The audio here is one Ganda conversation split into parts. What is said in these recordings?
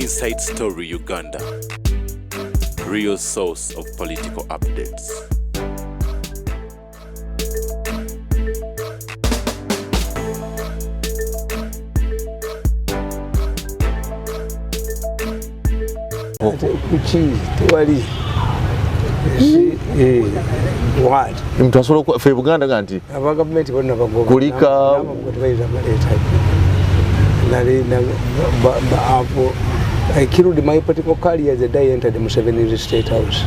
Inside Story Uganda, real source of political updates. Kuki tewali what? Omuntu asobola ffe Buganda ga nti aba gavumenti bonna bagoba Kulika- tebayinza baleetayo. Nali I killed my political career the day I entered Museveni's State House.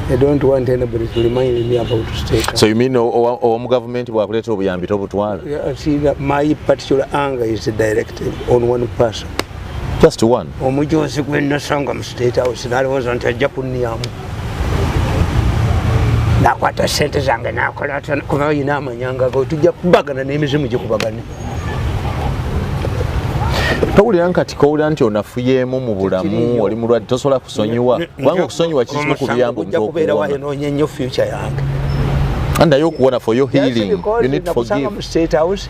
I don't want anybody to remind me about State House. So you mean owa mu gavumenti bwakuleetera obuyambi tobutwala? Yeah, see that my particular anger is directed on one person. Just one? Omujozi gwe nasanga mu State House nalowooza nti ajja kunniyamu, nakwata sente zange nakola atya, kuba oyina amanyanga go tujja kubagana n'emizimu gikubagane. Towulira nkati kowulira nti onafuyeemu mu bulamu? Tekiriiyo. Oli mulwadde, tosobola kusonyiwa, kubanga okusonyiwa kikimu ku biyamba Gujja omuntu kubeera okuwona. wayo nnyo future yange. And naye okuwona, for your healing, you need to Nakusanga forgive. mu State House.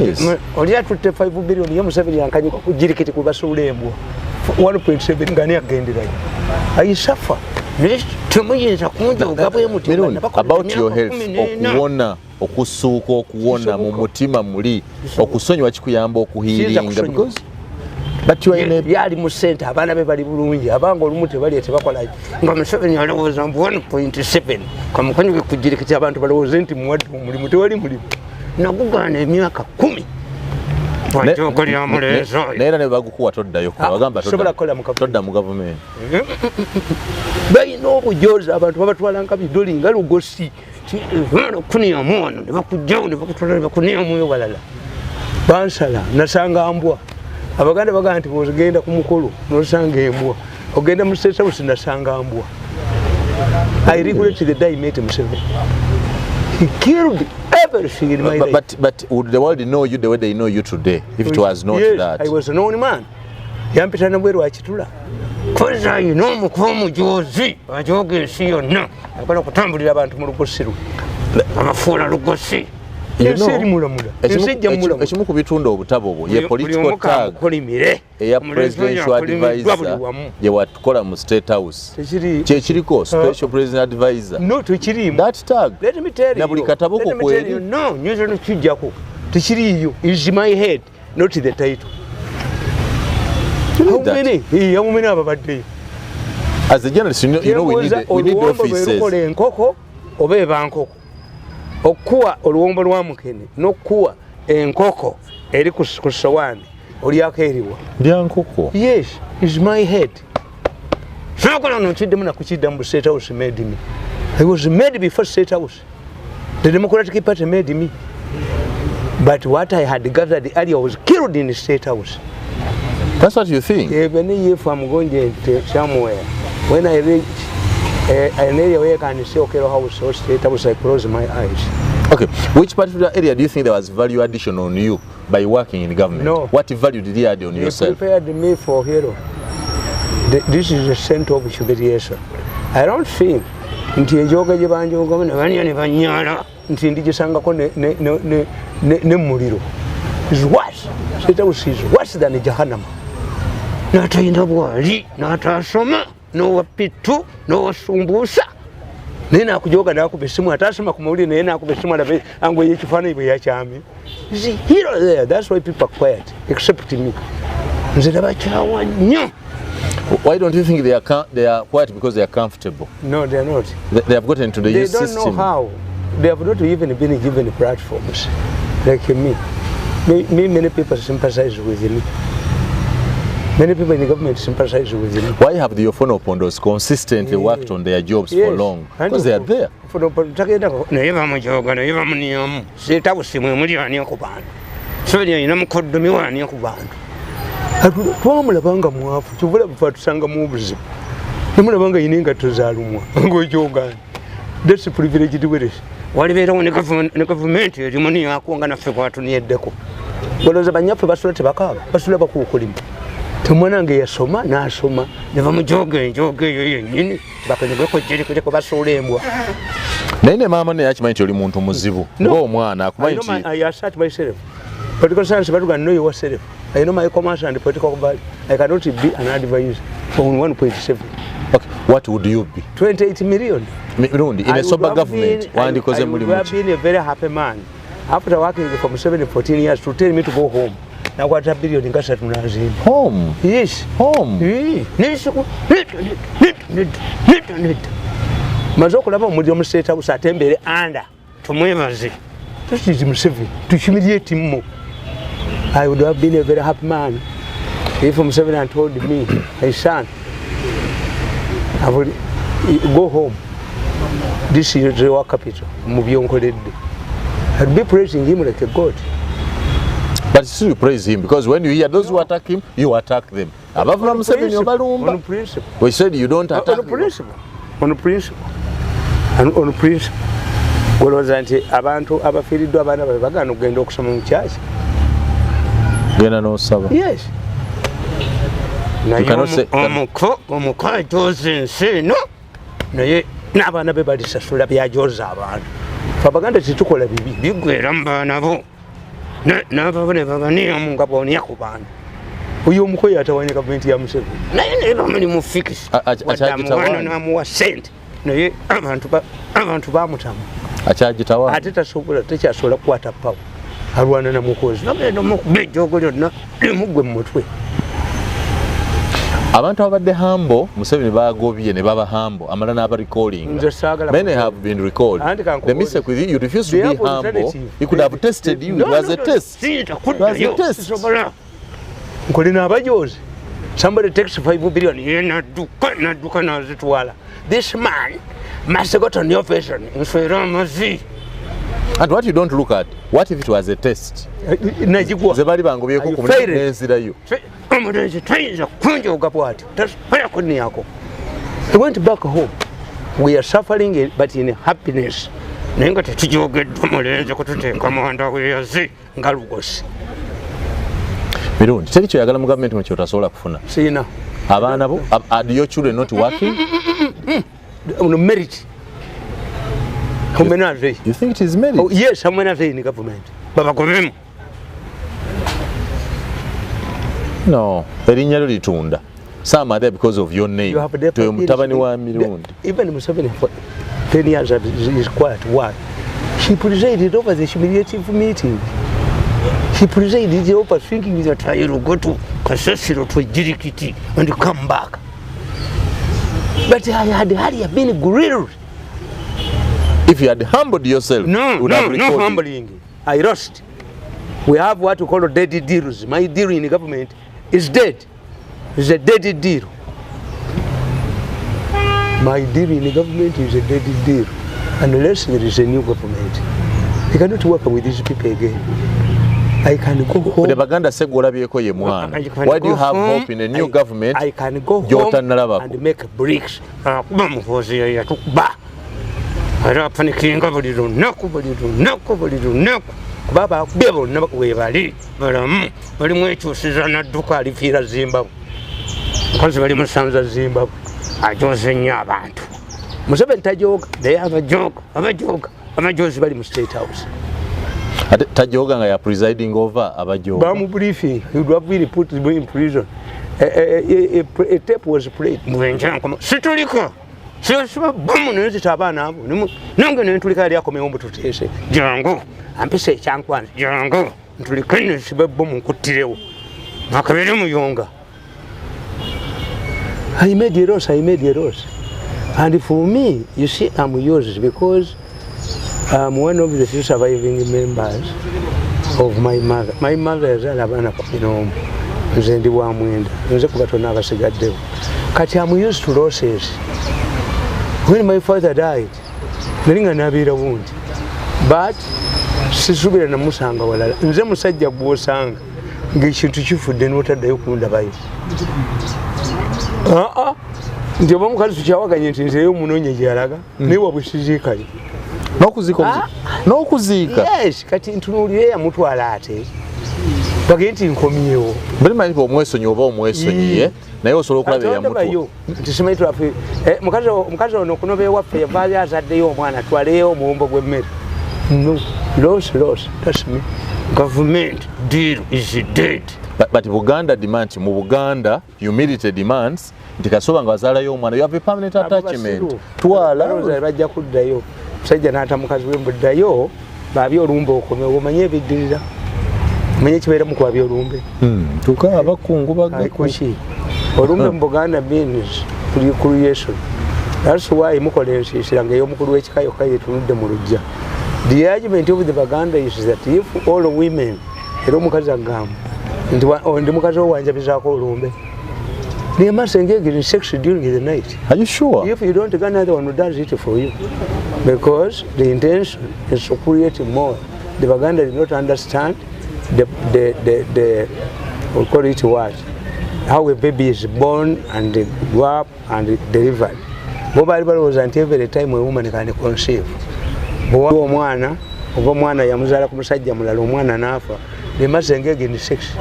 Yes. Oli atutte 5 billion ye Museveni yankanyuka ku jirikiti kubasuula embwa 1.7 nga ani agenderayo ayisafa, naye temuyinza kunjoga bwe mutyo. Mirundi, about your health, okuwona, okusuuka okuwona mu Kisoboka. mutima muli, okusonyiwa kikuyamba okuhealinga. Kusonyiwa. Because but you are in a Yali mu sente, abaana be bali bulungi, abanga olumu tebalya, tebakola, nga Museveni alowooza mbu 1.7 kamukanyiwe ku jirikiti, abantu balowooze nti muwadde omulimu. Tewali mulimu, nagugaana emyaka 10 bwajogo lyamuleeza oyo. Naye era ne bagukuwa toddayo. Ah, bagamba sobola kukola mu gavumenti. todda mu gavumenti. Balina obujozi, abantu babatwala nka bidoli nga lugosi kuniyamu wano ne bakugjawo ne bakutwala ne bakuniyamuyo balala bansala nasanga mbwa. Abaganda bagamba nti bwogenda ku mukolo nosanga embwa, ogenda mu State House nasanga mbwa. I regret the day I met Museveni. He killed everything in my But, life. but would the world know you the way they know you today if it was not Yes, that? I was a known man. Yampita nabweru akitula koza ayina omukuba omujozi ajoga ensi yonna, akola okutambulira abantu mu lugosi lwe, abafuula lugosi. You Ensi know, eri mulamula, ensi ejja mulamula. Ekimu ku bitunda obutabo bwo ye political tag amukolimire eya presidential advisor gye watukola mu State House. Tekiri. Kyekiriko special president advisor. No, tekiriimu. That tag Let me tell na buli you. katabo Let ko me tell kweri. you, no, nyinza nokijjako, tekiriiyo. Is my head, not the title. You How need that. many? How many ababaddeyo? As a journalist, you know we need Oluwombo lwe offices. lukola enkoko oba eba nkoko, okukuwa oluwombo lwa mukene n'okukuwa enkoko eri ku sowaani, olyako eriwa? Lya nkoko. Yes, is my head. Sakola nokiddemu nakukiddamu. State House made me. I was made before State House. The Democratic Party made me, but what I had gathered earlier was killed in the State House. That's what you think? Even if I'm going to somewhere, when I reach an area where I can see Okello House or State House, I close my eyes. Okay, which particular area do you think there was value addition on you by working in government? No. What value did he add on He yourself? prepared me for hero. This is the center of humiliation. I don't think nti enjoga gye banjogamu ne banya ne banyala nti ndigisangako ne muliro is worse. State House is worse than Jahannama. N'atalina bwali n'atasoma n'owa pitu n'owasumbuusa, naye nakujoga nakuba esimu, atasoma ku mawulire, naye nakuba esimu alabe angoye ekifaananyi bwe yakyamye. Is a hero there. That's why people are quiet except me. Nze nabakyawa nnyo. Why don't you think they are quiet? Because they are comfortable? No, they are not. They have gotten to the They youth don't system. know how. They have not even been given platforms like me. Me, many people sympathize with me. Many people in the government sympathize with me. Why have the Ofono Pondos consistently worked on their jobs for long? Because they are there. Tagenda naye bamujoga, naye bamuniyamu. State House mwe muli ani ku bantu? Museveni alina mukoddomi wani ku bantu? Twamulaba nga mwafu, kyovula bufe atusangamu obuzibu, nemulaba nga yina engatto zalumwa ngaokyogana. That's privileged wealth. Walibeerawo ne gavumenti erimuniyako nga naffe bwatuniyeddeko. Olowooza banyaffe basula tebakaaba, basula bakuukulima. Temwana nga yasoma n'asoma ne bamujoga enjoga eyo yennyini, bakanyugeko jerikireko basuula embwa. Naye ne maama naye akimanyi nti oli muntu muzibu. No. Ng'omwana akumanyi I know nti I assert myself. Political science batuga know yourself. I know my commerce and political value. I cannot be an advisor on 1.7. Okay, what would you be? 28 million. Mirundi, in a sober government, wandikoze mulimu I would have been a very happy man. After working for Museveni 14 years to tell me to go home. Nakwata billion nga satu nazimba. Home? Yes. Home? Maze okulaba omuliro mu State House ate mbeere under tumwebaze. This is Museveni. To humiliate him more. I would have been a very happy man if Museveni had told me, hey son, I would go home. This is your capital. Mu byonkoledde. I'd be praising him like a god. But still you praise him, because when you hear those who attack him, you attack them. Above Museveni obalumba. On principle. We said you don't attack. On principle. On principle. And on principle. Olowooza nti abantu abafiiriddwa abaana babe bagaana okugenda okusoma mu kyaki? Genda n'osaba. Yes. Naye omuko ajooza ensi eno, naye n'abaana be balisasula byajooza abantu. Ffe Abaganda tetukola bibi, biggweera mu baana bo. N'ababo ne babaniamu nga bw'onia ku bantu. Oyo omuko yatawanya gavumenti ya Museveni. Naye naye bamuli mu fikisi. Wadde amuwaana n'amuwa ssente. Naye abantu bamutamu. Akyagitawa. Ate tasobola, tekyasobola kukwata power. Alwana na mukozi. Bagenda omukuba ejjoogo lyonna limugwe mu mutwe. Abantu abadde humble, Museveni bagobye ne baba humble, amala n'aba recalling. Nze saagala. Many have been recalled. The mistake with you, you refuse to be humble. He could have tested you. It was a test. It was a test. Nkole n'abajoozi. Somebody takes 5 billion. Ye nadduka, nadduka n'azitwala. This man must go to new version. Nswera amazi. And what you don't look at, what if it was a test? Najigwa. Nze bali bangobyeko ku nenzirayo. Omulenzi tayinza kunjooga bw'atyo. Tasobola kunnyako. He went back home. We are suffering but in happiness. Naye nga tetujoogeddwa mulenzi kututeeka mwanda weyazi nga lugosi. Mirundi, teri kyoyagala mu gavumenti kyotasobola kufuna. Sirina. Abaana bo, are your children not working? On merit. How many are they? You think it is merit? Oh, yes, how many are they in the government? Babagobemu. No, erinnya lyo litunda. Some are there because of your name. You have Toyo mutabani wa Mirundi. Even Museveni for 10 years is quiet. Why? She presided over the humiliative meeting. She presided over thinking that I will go to Kasasiro to Jirikiti and come back. But I had hardly been grilled. If you had humbled yourself, no, you would have no humbling. I lost. We have what we call dead deals. My deal in the government is dead. It's a dead deal. My deal in the government is a dead deal. Unless there is a new government. I cannot work with these people again. I can go home. The Baganda segolabyeko ye mwana. Why do you have hope in a new government? I can go home and make bricks. Kuba Muhoozi yatukuba. Era apanikinga buli lunaku, buli lunaku, buli lunaku. Kuba bakubye bonna we bali balamu. Balimu ekyusiza n'adduka alifiira Zimbabwe. Mukazi bali musanza Zimbabwe. Ajoze nnyo abantu. Museveni tajooga, naye abajooga, abajooga, abajozi bali mu State House. Ate tajooga nga ya presiding over abajooga. Bamu briefing, he would have been put in prison. A tape was played. Mwenja situliko. Siba bomu nenzita abaana abo. Nange nentulika yali akomewo mbu tuteese. Jangu, ampise ekyankwanzi. Jangu, ntulike nesiba bomu nkuttirewo. Nakabere muyonga. I made a loss, I made a loss. And for me, you see, I'm yours because I'm one of the few surviving members of my mother. My mother yazaala abaana 11. Nze ndi wa mwenda. Nze ku batono abasigaddewo. Kati I'm used to losses. When my father died, nali nga nabeera wundi. But sisuubira namusanga walala. Nze musajja gw'osanga ng'ekintu kifudde n'otaddayo kundabayo. Nti oba omukazi tukyawaganye nti nzeeyo omunoonye gy'alaga, naye wabwe siziikayo. N'okuziika? N'okuziika? Yes, kati ntunuulire yamutwala ate. Bagende nti nkomyewo. Bali manyi omwesonyi oba omwesonyiye, naye osobola okulaba eyamutwala. Nti simanyi twaffe, mukazi ono okunoba ewaffe yavaayo azaddeyo omwana atwaleyo omuwumbo gw'emmere. No, loss, loss, that's me. Government deal is dead. But Buganda demands, mu Buganda, humility demands, nti kasoba nga wazaalayo omwana, you have a permanent attachment. Twala. Bajja kuddayo. Musajja n'ata mukazi we mbuddayo, baabye olumbe okomewo, omanye ebiddirira. Omanye ekibeera mu kwabya olumbe. Tuka abakungu bagga. Kuki? Olumbe mu Buganda means creation. That's why mukola ensiisira ng'ey'omukulu w'ekika yokka yetunudde mu luggya. The argument of the Baganda is that if all women, era omukazi agamba nti ndi mukazi wo wanjabizaako olumbe. They must engage in sex during the night. Are you sure? If you don't, another one does it for you. Because the intention is to create more. The Baganda did not understand the we'll call it what? How a baby is born and grow up and delivered. Bo bali balowooza nti every time a woman can conceive. Bw'owa omwana, oba omwana yamuzaala ku musajja mulala, omwana n'afa, they must engage in sex.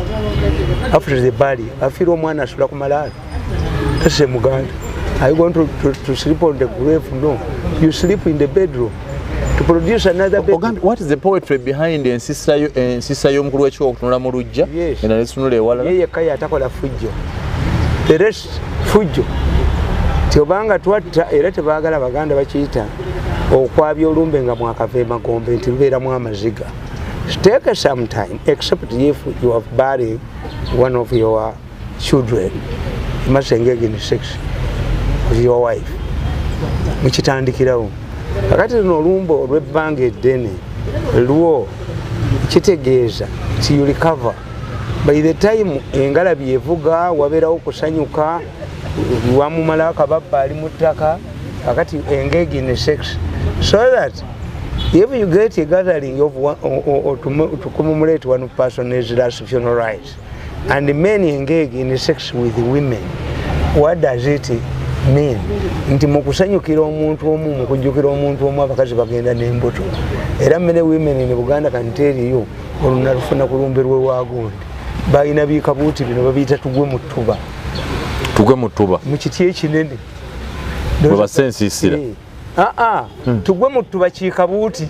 After the burial, afiira omwana asula ku malaalo. That's a Muganda. Are you going to sleep on the grave? No. You sleep in the bedroom to produce another baby. Ogambi, what is the poetry behind ensisa y'omukulu w'ekika okutunula mu luggya? Yes. Eno netunula ewalala? Ye yekka yatakola fujjo. The rest fujjo. Ti obanga twatta era tebaagala Baganda bakiyita okwabya olumbe nga mwakava emagombe nti lubeeramu amaziga. Take some time, except if you have buried one of your children. You must engage in sex with your wife. Mukitandikirawo. Kakati luno olumbe olw'ebbanga eddene lwo kitegeeza nti you recover. By the time engalabi evuga wabeerawo okusanyuka, wamumala akababba ali mu ttaka, kakati engage in sex. So that if you get a gathering of one, or to commemorate one person's last funeral rites, and men engage in sex with women, what does it mean? Nti mu kusanyukira omuntu omu, mu kujjukira omuntu omu, abakazi bagenda n'embuto. Era many women in Buganda can tell you, oluna lufuna ku lumbe lwe wagundi. Balina bikabuuti bino babiyita tugwe mu ttuba. Tugwe mu ttuba. Mu kiti ekinene. Bwe basensiisira. Tugwe mu ttuba kiikabuuti.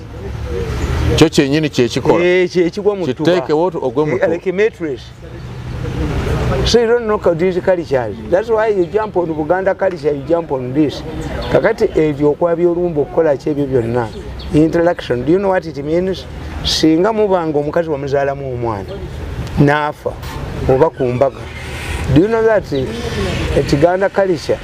Kyo kyennyini kyekikola. Kyekigwa mu ttuba. Kiteekewo ogwe mu ttuba. Like a mattress. So you don't know these cultures. That's why you jump on Buganda culture, you jump on this. Kakati ebyo okwabya olumbe okukola ki ebyo byonna. Interaction. Do you know what it means? Singa mubanga omukazi wamuzaalamu omwana n'afa oba ku mbaga. Do you know that Uganda culture,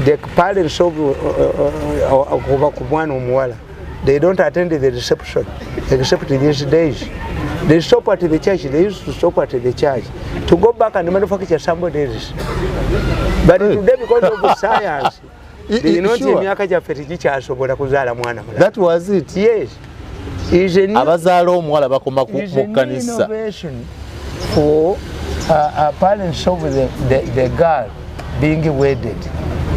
the parents of kuva ku mwana omuwala, they don't attend the reception except these days. They stop at the church. They used to stop at the church to go back and manufacture somebody else. But today, because of science, they know emyaka gyaffe tegikyasobola kuzaala mwana mulala. That was it. Yes. Abazaala omuwala bakoma mu kkanisa. Innovation for parents of the girl being wedded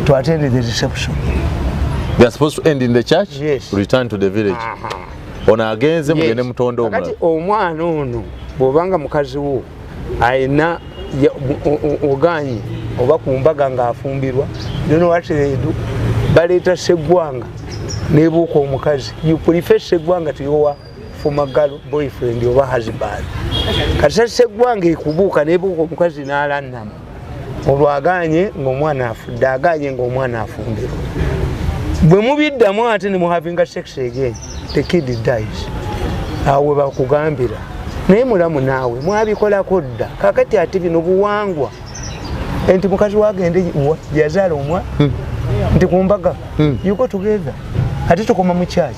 to attend the reception. They are supposed to end in the church? Yes. Return to the village. Ono agenze mugende mutonde omulala. Kakati omwana ono bw'obanga mukazi wo ayina oganye oba ku mbaga ng'afumbirwa, you know what they do? Baleeta sseggwanga nebuuka omukazi. You prefer sseggwanga to your former girl boyfriend oba husband. Kati sseggwanga ekubuuka nebuuka omukazi n'alannama. Olwo aganye ng'omwana afudde, aganye ng'omwana afumbirwa. Bwe mubiddamu ate ne muhavinga sex again, the kid dies. Awo we bakugambira. Naye mulamu naawe mwabikolako dda. Kakati ate bino buwangwa. Nti mukazi wagende yazaala omwa nti ku mbaga. You go together. Ate tukoma mu church.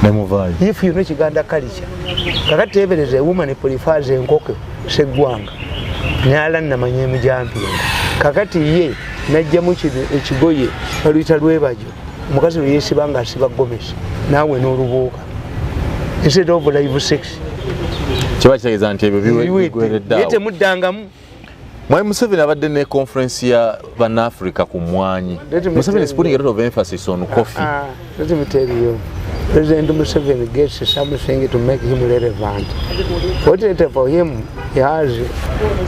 Nemuvaayo. If you know Kiganda culture. Kakati teebereza a woman prefers enkoko sseggwanga. N'ala namanya emijampinga. Kakati ye n'ajjamu kino ekigoye baluyita lwebajo. Omukazi lwe yeesiba ng'asiba gomesi naawe n'olubuuka. Instead of live sex. Kiba kitegeeza nti ebyo bigweredde Ye awo. temuddangamu. Mwami Museveni abadde ne conference ya Bannafrica ku mmwanyi. Let me Museveni is tell putting you. a lot of emphasis on coffee. Let me tell you, President Museveni gets something to make him relevant. Fortunately for him, he has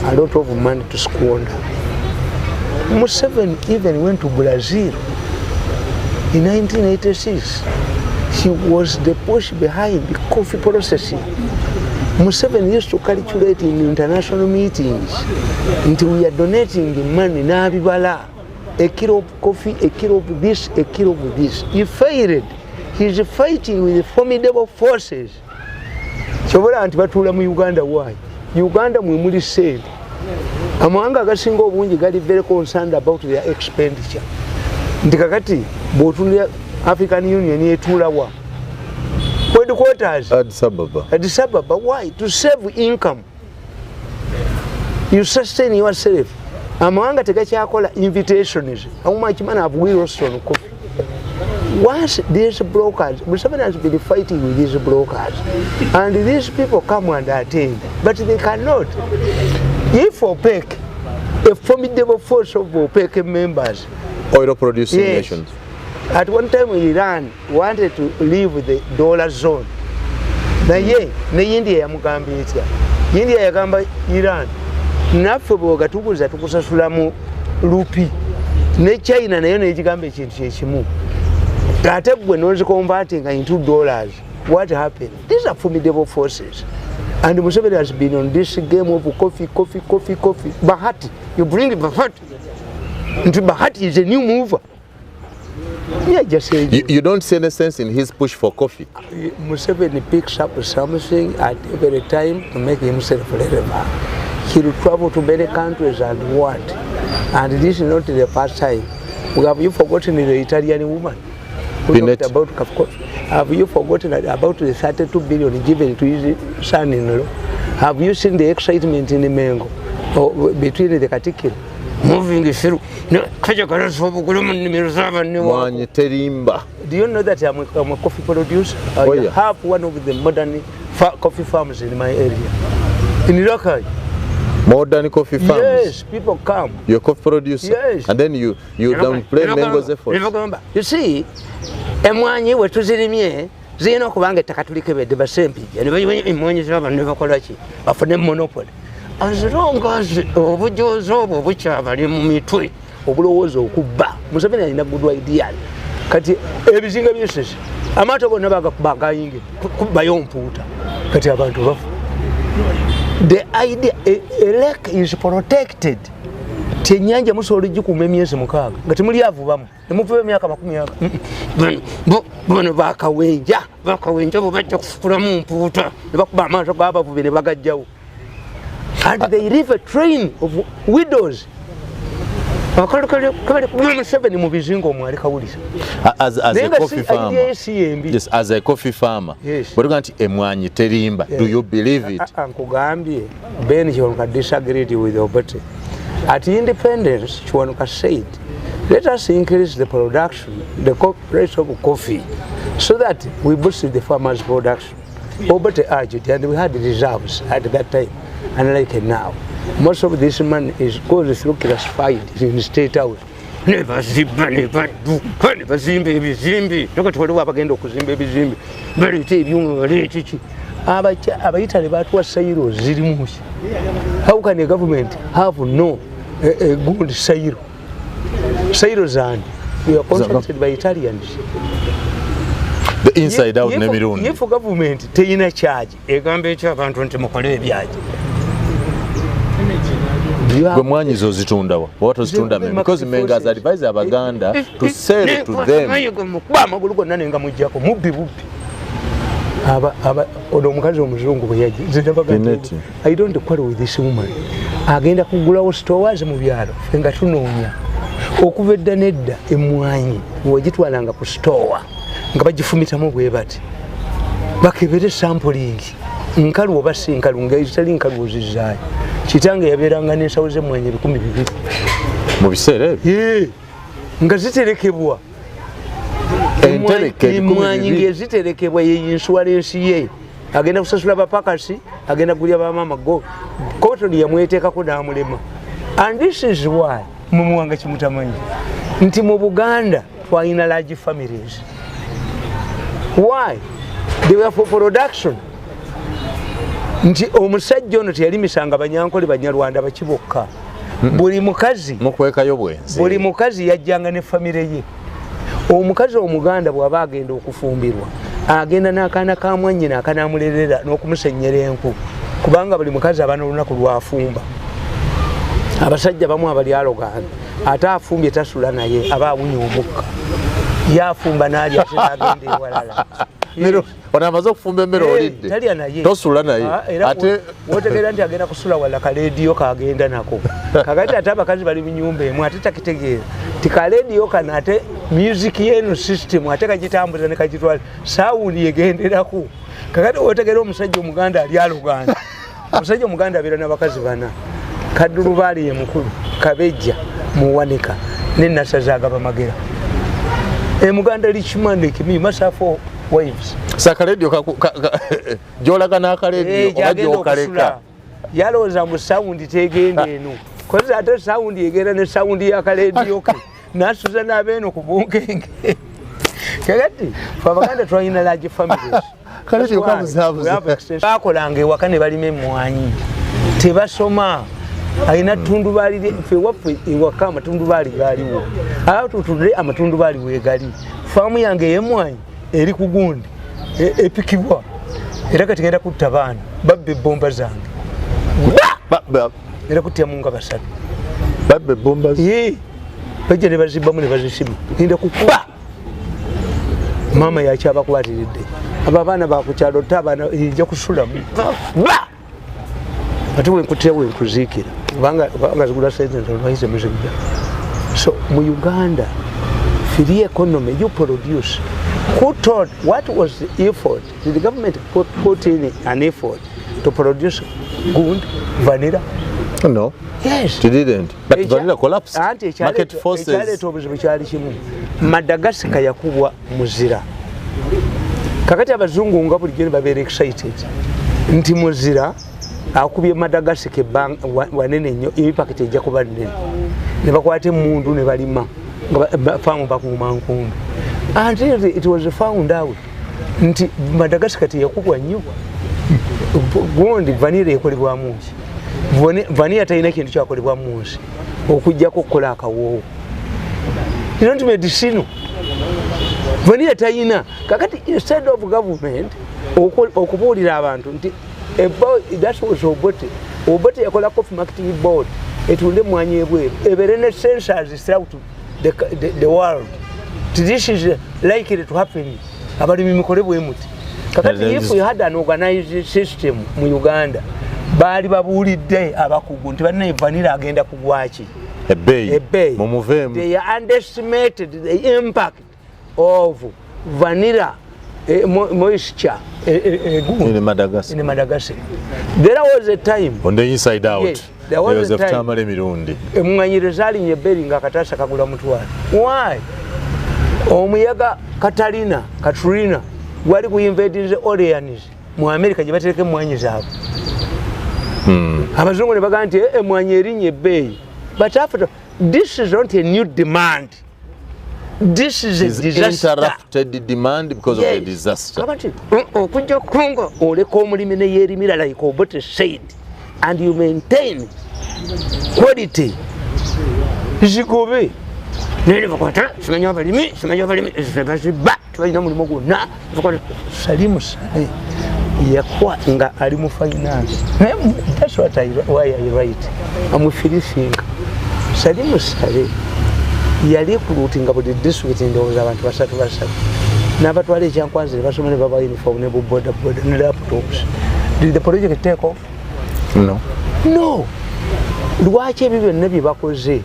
a lot of money to squander. Museveni even went to Brazil in 1986. He was the push behind the coffee processing. Museveni used to calculate in international meetings nti we are donating money n'abibala, a kilo of coffee, a kilo of this, a kilo of this. He failed. He is fighting with formidable forces. Kyobola nti batuula mu Uganda. Why? Uganda mwe muli sente. Amawanga agasinga obungi gali very concerned about their expenditure, nti kakati bw'otunulira African Union etuulawa? Headquarters? Addis Ababa. Addis Ababa. Why? To save income. You sustain yourself. Amawanga tegakyakola invitations. How much money have we lost on coffee? Once these brokers, Museveni has been fighting with these brokers, and these people come and attend, but they cannot. If OPEC, a formidable force of OPEC members, oil producing nations. At one time Iran wanted to leave the dollar zone. Naye ne India yamugamba etya? India yagamba Iran, naffe bwogatuguza tukusasula mu rupi. Ne China nayo negigamba ekintu kyekimu, ate gwe noziconvertinga into dollars. What happened? These are formidable forces, and Museveni has been on this game of coffee, coffee, coffee, coffee. Bahati, you bring Bahati nti Bahati is a new mover. Yeah, just say You don't see any sense in his push for coffee? Museveni picks up something at every time to make himself relevant. He will travel to many countries and what? And this is not the first time. Have you forgotten the Italian woman who talked Pinetti. about coffee? Have you forgotten about the 32 billion given to his son-in-law? Have you seen the excitement in Mengo or between the Katikiro moving through? No, kajagala obugulu mu nnimiro z'abanne waako. Mwanyi terimba. Do you know that I'm a coffee producer? I Oh, yeah. have one of the modern coffee farms in my area. In Rakai. Modern coffee farms? Yes, people come. You're a coffee producer? Yes. And then you downplay Mengo's efforts. You see, emwanyi we tuzirimye zirina okuba nga ettaka tulikebedde basempijja ne bayiwa emwanyi z'abantu ne bakola ki, bafune monopoly. As long as obujozi obwo bukyabali mu mitwe obulowooza okubba, Museveni alina good ideas. Kati ebizinga byesese amaato gonna bagakuba agayingi kubayo mpuuta, kati abantu bafa. The idea, a lake is protected. Tyenyanja musobola ogikuuma emyezi 6 nga temuli avubamu nemuvuba emyaka 20. Bano bakawenja, bakawenja bo bajja kufukulamu mpuuta ne bakuba amaato g'abavubi ne bagajjawo, and they leave a train of widows. Museveni mu bizinga omwo ali kawulira. As Naye a nga coffee si farmer. idea si yembi. Yes, as a coffee farmer. Yes. Bwe nti emwanyi terimba. Do you believe it? Ah, ah, nkugambye Ben Kiwanuka disagreed with Obote. At independence, Kiwanuka said, let us increase the production, the price of coffee, so that we boost the farmers' production. Obote urged, and we had reserves at that time, unlike now. Most of this money is goes through classified in State House. Ne bazimba ne badduka ne bazimba ebizimbe, nakati waliwo abagenda okuzimba ebizimbe, baleeta ebyuma, baleeta ki. Abayitale batuwa silos zirimu ki? How can a government have no a good silo? Silos, and we are contracted by Italians. The inside out n'emirundi. If government teyina charge, egamba ekyo abantu nti mukole ebyaki. Gwe mwanyi zo zitundawa oba tozitunda? Ze- Because Mengo has advised Abaganda to sell to them. Mukuba amagulu gonna nenga mujjako mubbi bubbi. Ono omukazi omuzungu bwe yajja, nze nabaga nti, Pinetti. I don't quarrel with this woman. Agenda kugulawo stores mu byalo, ffe nga tunoonya. Okuva edda nedda emwanyi wegitwalanga ku store nga bagifumitamu bwe bati, bakebere sampling, nkalu oba si nkalu, nga ezitali nkalu ozizaayo. Kitange yabeeranga n'ensawo z'emmwanyi 2000. Mu biseera ebyo? Ye, nga ziterekebwa. Entereke 2000. Emwanyi ngeziterekebwa, ye insurance ye. Agenda kusasula bapakasi, agenda kulya bamama go cotton yamweteekako n'amulema. And this is why mumuwanga kimutamanyi nti mu Buganda twalina large families. Why? They were for production. Nti omusajja ono teyalimisanga Banyankole, Banyarwanda, baki bokka. Buli mukazi Mukwekayo bwenzi. Buli mukazi yajjanga ne famire ye. Omukazi Omuganda bw'aba agenda okufumbirwa, Agenda n'akaana ka mwannyina akanaamulerera n'okumusenyera enku, kubanga buli mukazi aba n'olunaku lwafumba. Abasajja bamu abali arrogant, ate afumbye tasula naye, aba awunya omukka, yafumba n'alya, ate n'agenda ewalala. Ono amaze okufumba emmere, olidde, talya naye. Tosula naye. Ah, era ate wotegeera nti agenda kusula wala, kalediyo kagenda nako. Kakati ate abakazi bali munyumba emu, ate takitegeera ti kalediyo kano ate music yeno system ate kagitambuza ne kagitwala, sound egenderako. Kakati wotegeera omusajja Omuganda ali arrogant. Omusajja Omuganda abeera n'abakazi bana: Kaddulubaali ye mukulu, Kabejja, Muwanika nenasaza agaba magera. Emuganda rich man like me must have four wives. Sakalediyo gyolaga n'akalediyo oba gyagenda gyokaleka. Okusula yalowooza mbu sound tegenda eno, kozi ate sound egenda ne sound yakalediyo ke, nasuza n'abeeno ku bunkenge. Kakati fe Abaganda twalina large families. Kalediyo kabuzaabuza. Bakolanga ewaka ne balima emwanyi, tebasoma, alina tundubaali. Fe waffe ewaka amatundubaali gaaliwo, atutudde amatundubaali wegali. Faamu yange ey'emwanyi eri ku gundi epikibwa, era kati genda kutta baana babba ebbomba zange. Era kutyamu nga basatu. Babba ebbomba. Ye, bajja ne bazibbamu ne bazisima. Genda kukuba maama yakyabakwatiridde abo abaana bakukyalo te abaana nja kusulamu ba ate wenkutira wenkuziikira, kubanga zigula sente ntono muzigula. So mu Uganda free economy, you produce. Who taught? What was the effort? Did the government put in an effort to produce good vanilla? No. Yes. It didn't, but vanilla collapsed. Anti market forces. Ekyaleeta obuzibu kyali kimu: Madagascar yakubwa muzira. Kakati abazungu nga bulijjo ne babeera excited nti muzira akubye Madagascar wanene nnyo, impact ejja kuba nnene, ne bakwata emundu ne balima nga faamu bakuuma nkundu, until it was found out nti Madagascar teyakubwa nnyo. Gundi vanilla ekolebwamu ki? Vanilla talina kintu kyakolebwa mu nsi okugjako okukola akawoowo, not medicinal. Vanilla talina. Kakati instead of government okubuulira abantu nti that was Obote. Obote yakola Coffee Marketing Board etunde emwanyi ebweru, ebeere ne sensors throughout the world. This is likely to happen, abalimi mikole bwe muti. Kakati if we had an organized system mu Uganda, baali babuulidde abakugu nti bannaye vanilla agenda kugwaki. Ebbeeyi, mumuveemu. They underestimated the impact of vanilla moisture in Madagascar. In Madagascar. There was a time on the inside out. Yes, there was a time Tamale Mirundi. Emwanyi zaalinya ebbeeri nga akataasa kagula 500. Why? Omuyaga Katalina, Katrina, gwali guinvadinze Orleans mu America gye batereka emwanyi zaabwe. Abazungu ne bagamba nti emwanyi erinnya ebbeeyi. But after, this is not a new demand. This is a disaster. Interrupted demand because of the disaster. Kakati okujja kunga oleka omulimi ne yeerimira like Obote said, and you maintain quality, zigobe naye bakwata simanyi abalimi, simanyi abalimi bazibba, tebalina mulimu gwonna. Salim Saleh yakwa nga ali mu finance, naye that's what I, why I write. I'm a free thinker. Salim Saleh yali recruitinga buli district, ndowooza abantu basatu basatu, n'abatwala ekyankwanzi ne basoma ne baba uniform ne bubodaboda ne laptops. Did the project take off? No. No. Lwaki ebyo byonna bye bakoze,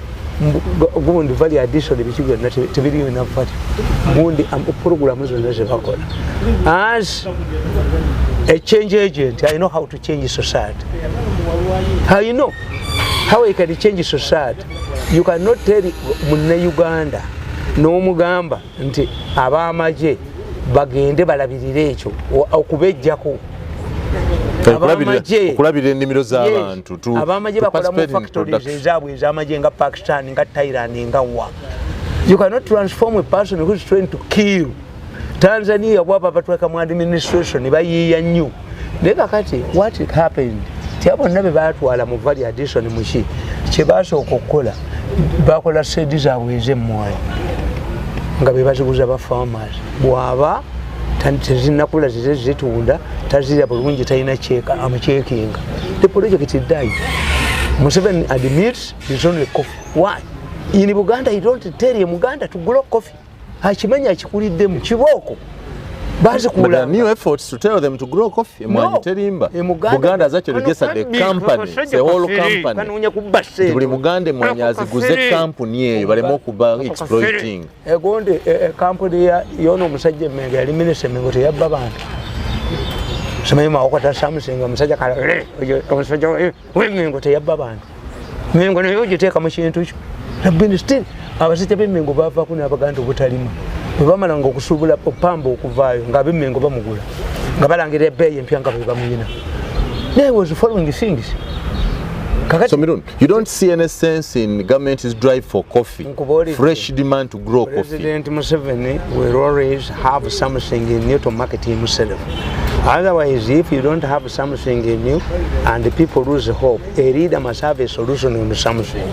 gundi value addition, biki byonna tebiriyo navati gundi programu zonna zebakola? As a change agent, I know how to change society. I know how I can change society. You cannot tell munnauganda n'omugamba nti ab'amagye bagende balabirire ekyo okubejjako. Okulabirira ennimiro z'abantu. Ab'amagye bakola mu factories ezaabwe ez'amagye nga Pakistan, nga Thailand, nga wa. You cannot transform a person who is trained to kill. Tanzania bwaba batweka mu administration bayiiya nnyo. Naye kakati what happened, ti bonna be batwala mu value addition, muki kyebasooka okukola, bakola seed zaabwe ez'emmwayi nga be baziguza ba farmers. Bwaba Tezinakula zize zitunda, tazirya bulungi, talina kyeka amucekinga. The project died. Museveni admits his only coffee. Why? In Buganda you don't tell a Muganda to grow coffee. Akimanyi akikuliddemu kibooko. But there are new efforts to tell them to grow coffee. Emwanyi terimba. Buganda has actually registered a company, the whole company. Buli Muganda emwanyi aziguze kampuni eyo baleme okuba exploiting. Egondi kampuni yono omusajja Emmengo yali minisita Emmengo teyabba bantu. Simanyi Mawokota Samusinga omusajja kale omusajja w'Emmengo teyabba bantu. Mengo naye ogiteeka mu kintu kyo. Still abasajja b'Emmengo bavaako n'Abaganda obutalima. Bwe bamalanga okusuubula opamba okuvaayo ng'ab'Emmengo bamugula nga balangira ebbeeyi empya nga bwe bamuyina. Naye was following things. So Mirundi, you don't see any sense in government's drive for coffee, fresh demand to grow coffee. President Museveni will always have something in you to market himself. Otherwise, if you don't have something in you and the people lose hope, a leader must have a solution on something.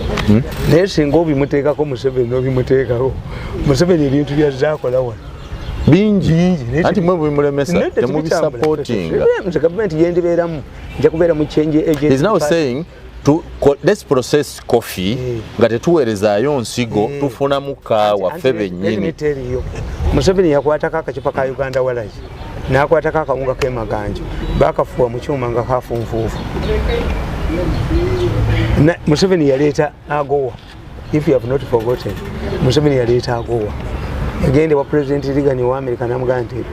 Naye singa obimuteekako Museveni obimuteekako. Museveni ebintu byazaakola wano. Bingi. Anti mwe bimulemesa, temubisupportinga. Nze gavumenti gyendibeeramu, nja kubeera mu change agent. He's now saying, let's process coffee nga tetuweerezaayo nsigo, tufunamu kaawa ffe bennyini. Museveni yakwatako akacupa ka Uganda Walagi, n'akwatako akawunga k'emaganjo, bakafuwa mu kyuma nga kafunfuufu. Museveni yaleeta AGOA. If you have not forgotten, Museveni yaleeta AGOA. Yagenda wa President Reagan wa America n'amugamba nti,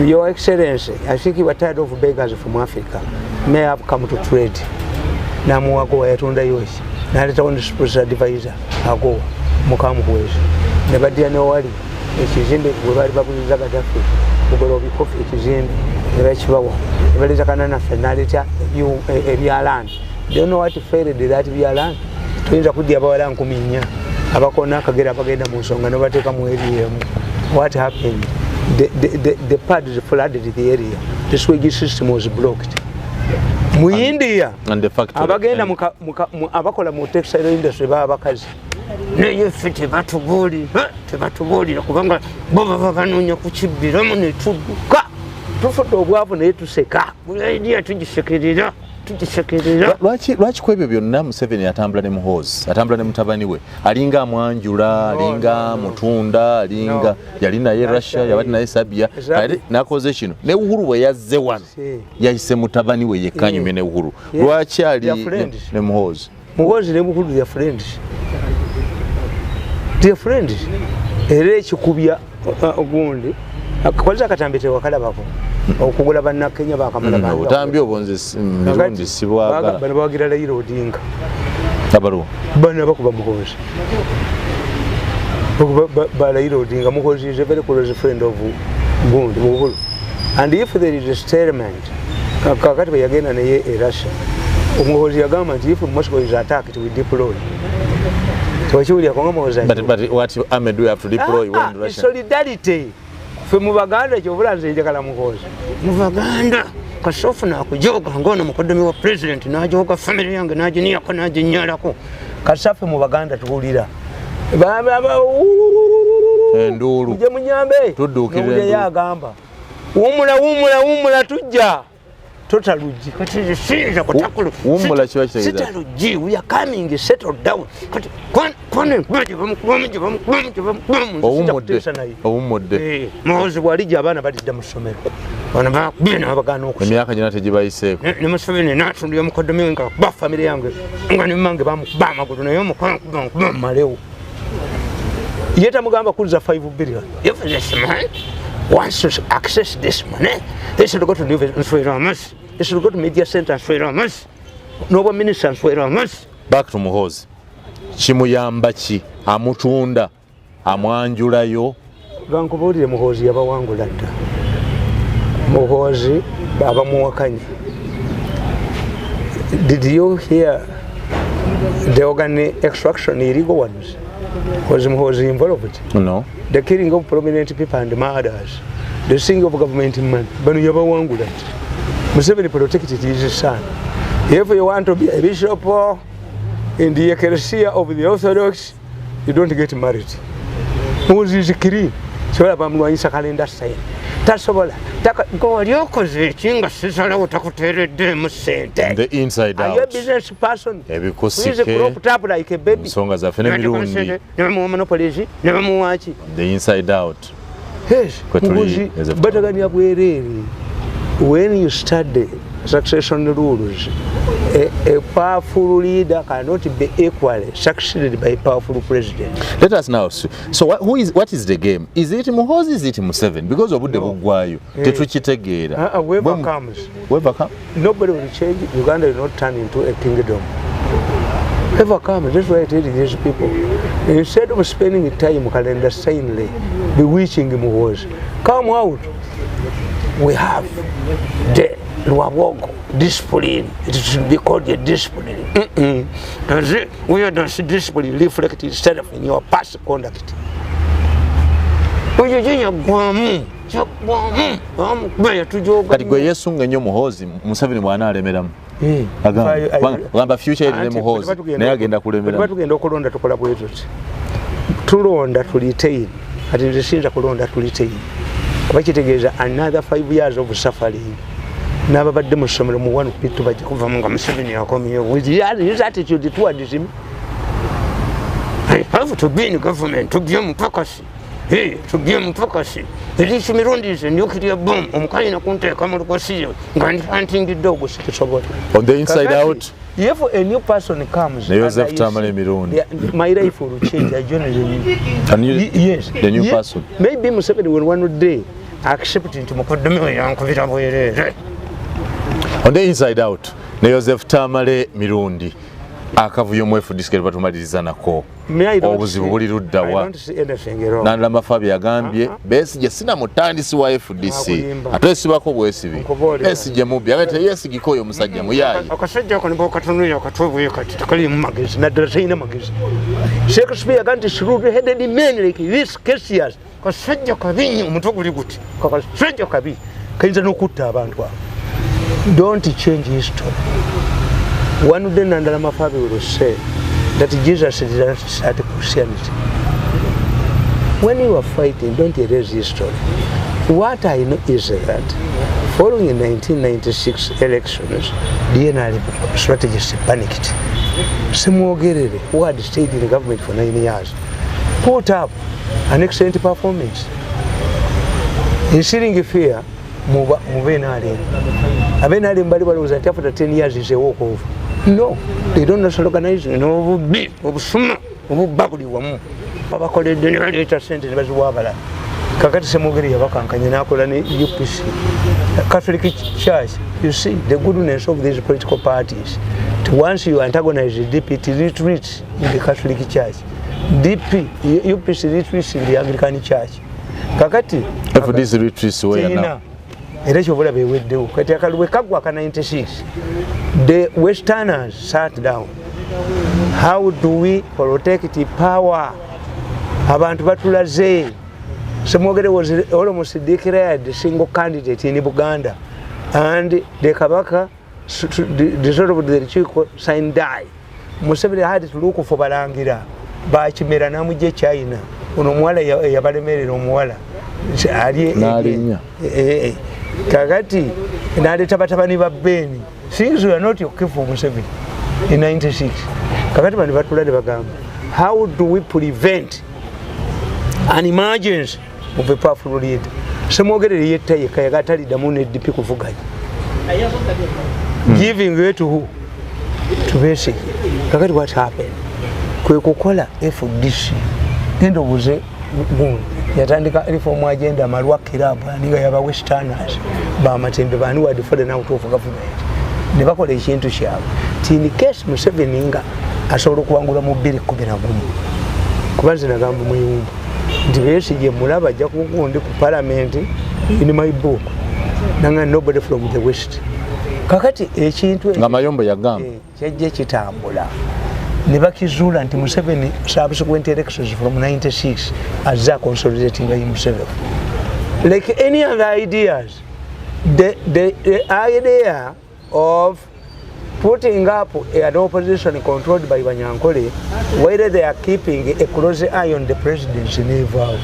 Your Excellency, I think you are tired of beggars from Africa. May have come to trade. Namuwa AGOA yatundayo ki? N'aleetawo ne special advisor AGOA mukamuhwezi. Ne baddira ne wali ekizimbe bwe baali baguliza Gaddafi Bugolobi coffee ekizimbe ne bakibawa. Ne baleeta Kananaffe n'aleeta ebyalaani. Do you know what failed that byalaani? Tuyinza kudya abawala 4,000 abakona akagera abagenda mu nsonga ne bateeka mu area emu. What happened? The pads flooded the area. The sewage system was blocked. Mu India, abagenda abakola mu textile industry baba bakazi. Naye ffe tebatubuulira kubanga bo baba banoonya kukibbiramu ne tudduka. Tufudde obwavu naye tuseka. Buli idea tugisekerera. Lwaki ku ebyo byonna Museveni atambula ne Muhoozi, atambula ne mutabani we, alinga amwanjula, alinga mutunda, alinga yali naye Russia, yabadde naye Serbia, n'akoze kino. Ne Uhuru bwe yazze wano, yayise mutabani we yekka anyumye ne Uhuru. Lwaki ali ne Muhoozi? Muhoozi ne Uhuru they are friends. They are friends. Era ekikubya ogundi, kwanza akatambi tewakalabako. Okugula bannakenya bakamala bantu. Obutambi obwo nze Mirundi sibwagala. Bano bawagira Raila Odinga. Abaluwa. Bano bakuba Muhoozi. Ba Raila Odinga. Muhoozi is a very close friend of Gundi, Uhuru. And if there is a statement, kakati bwe yagenda naye e Russia, Muhoozi yagamba nti if Moscow is attacked, we deploy. Tewakiwulira kubanga Muhoozi But what army do we have to deploy when Russia? Solidarity. Ffe mu Baganda ky'obula nze njagala Muhoozi. Mu Baganda kasoofu nakujoga ng'ono mukoddomi wa president n'ajoga family yange n'aginiyako n'aginyalako. Kasaffe mu Baganda tuwulira. Enduulu. Mujje munyambe. Tudduukirira N'owulira enduulu. Agamba. Wummula, wummula, wummula tujja. Tota luggi. Kati siyinza kutakula. Wummula kiba kitegeeza. Sita luggi. We are coming, settle down. Kati kwane gye bamukubamu, gye bamukubamu, gye bamukubamu. Owummudde. Owummudde. Muhoozi bw'alijja abaana balidda mu ssomero. Bano bakubye n'abagaana okusoma. Emyaka gyonna tegibayiseeko. Ne Museveni n'atundira mukoddomi we nga akuba famire yange. Nga ne mmange bamukuba amagulu naye omukono nkuba nkuba mmalewo. Ye tamugamba kuzza 5 billion. If this man wants to access this money, they should go to New Nswera amazzi. They should go to media center nswera amazzi. N'obwa minister nswera amazzi. Back to Muhoozi. Kimuyamba ki? Amutunda, amwanjulayo. Gankubuulire Muhoozi yabawangula dda. Muhoozi abamuwakanya. Did you hear the organ extraction illegal ones? Was Muhoozi involved? No. The killing of prominent people and murders. The single of government money. Bano yabawangula dda. Museveni protected his son. If you want to be a bishop in the ecclesia of the Orthodox, you don't get married. Muhoozi is clean. Sobola bamulwanyisa kalenda sayini. Tasobola. Gwe okoze eki nga sisalawo takuteereddemu ssente. The inside Are you a out. business person? Ebikusike. Who is cropped up like a baby? Nsonga zaffe n'emirundi. Ne bamuwa monopolies, ne bamuwa ki? The inside out. Yes, Kwe tuli Muhoozi as a bataganya bwereere. When you study succession rules, a powerful leader cannot be equally succeeded by a powerful president. Let us now. So what is the game? Is it Muhoozi, is it Museveni? Because obudde buggwayo tetukitegeera. Whoever comes. Whoever comes. Nobody will change. Uganda will not turn into a kingdom. Whoever comes, that's why I tell these people. Instead of spending time clandestinely bewitching Muhoozi, come out. We have the Rwabwogo discipline. It should be called a discipline. Does it, where does discipline reflect itself in your past conduct? Kati gwe yesunga ennyo Muhoozi, Museveni bw'anaalemeramu. Agamba future eri ne Muhoozi, naye agenda kulemeramu. Bwe tugenda okulonda tukola bwe tuti. Tulonda to retain. Kati nze siyinza kulonda to retain. Kuba kitegeeza another 5 years of suffering. N'ababadde mu ssomero mu 1 P2 bajja kuvamu nga Museveni akomyewo. With his attitude towards him. I have to be in government, to be mupakasi. Hey, to be mupakasi. Eriiso mirundi is a nuclear bomb. Omukalina kunteeka mu lukosiyo nga ndi hunting dog sikisobola. On the inside out. If a new person comes, Joseph Tamale Mirundi, my life will change. I join the new. And you, yes, the new person. Maybe Museveni will one day accept into mukoddomi yankubira bwereere. On the inside out, Joseph Tamale Mirundi. Akavuyo mu FDC ke batumaliriza nako. Obuzibu buli ludda wa. Nandala Mafabi yagambye Besigye sina mutandisi wa FDC. Ate sibako bwesibi. Besigye mubbi agate yesigiko oyo musajja muyayi. Akasajja ako nibo katono akatobwe kati takali mu magezi naddala talina magezi. Shakespeare agambye shrewd headed men like this Cassius. Kasajja kabi nnyo omutwe guli guti. Kasajja kabi kayinza n'okutta abantu abo. Don't change history. One day Nandala Mafabi will say that Jesus did not start Christianity. When you are fighting, don't erase history. What I know is that following the 1996 elections, the NRM strategists panicked. Ssemwogerere, who had stayed in the government for 9 years, put up an excellent performance. Instilling fear, mu NRM. Abenarem bali balowooza nti after 10 years is a walk over. No, they don't know organize n'obubbi, obusuma, obubba buli wamu. Babakoledde ne baleeta ssente ne baziwa abalala. Kakati Ssemwogerere yabakankanya n'akola ne UPC. Catholic Church, you see the goodness of these political parties. Once you antagonize the DP, it retreats in the Catholic Church. DP, UPC retreats in the Anglican Church. Kakati FDC retreats where now? Era ky'obulaba eweddewo. Kati akalulu kaggwa aka 96. The Westerners sat down. How do we protect power? Abantu batulaze. Ssemwogerere was almost declared the single candidate in Buganda. And the Kabaka dissolved the Lukiiko sine die. Museveni had to look for Balangira. Bakimera n'amugya China. Ono omuwala yabalemerera omuwala. N'alinnya. Kakati n'aleeta batabani ba Beni. Things were not okay for Museveni in 96. Kakati bano batula ne bagamba, how do we prevent an emergence of a powerful leader? Ssemwogerere yetta yekka yagataliddamu ne DP kuvuganya. Giving way to who? To Besigye. Kakati what happened? Kwe kukola FDC. Genda obuze gundi. Yatandika reform agenda Malwa Club aninga yaba Westerners bamatembe bani wadi fallen out of government. Ne bakola ekintu kyabwe. Ti in case Museveni nga asobola okuwangula mu 2011. Kuba nze nagamba Muyumba nti Besigye mulaba ajja kugundi ku parliament in my book. Nanga nobody from the West. Kakati ekintu nga Mayombo yagamba kyajja kitambula. Ne bakizuula nti Museveni subsequent elections from 96 azza consolidating himself. Like any other ideas, the idea of putting up an opposition controlled by Banyankole, whether they are keeping a close eye on the presidency, never.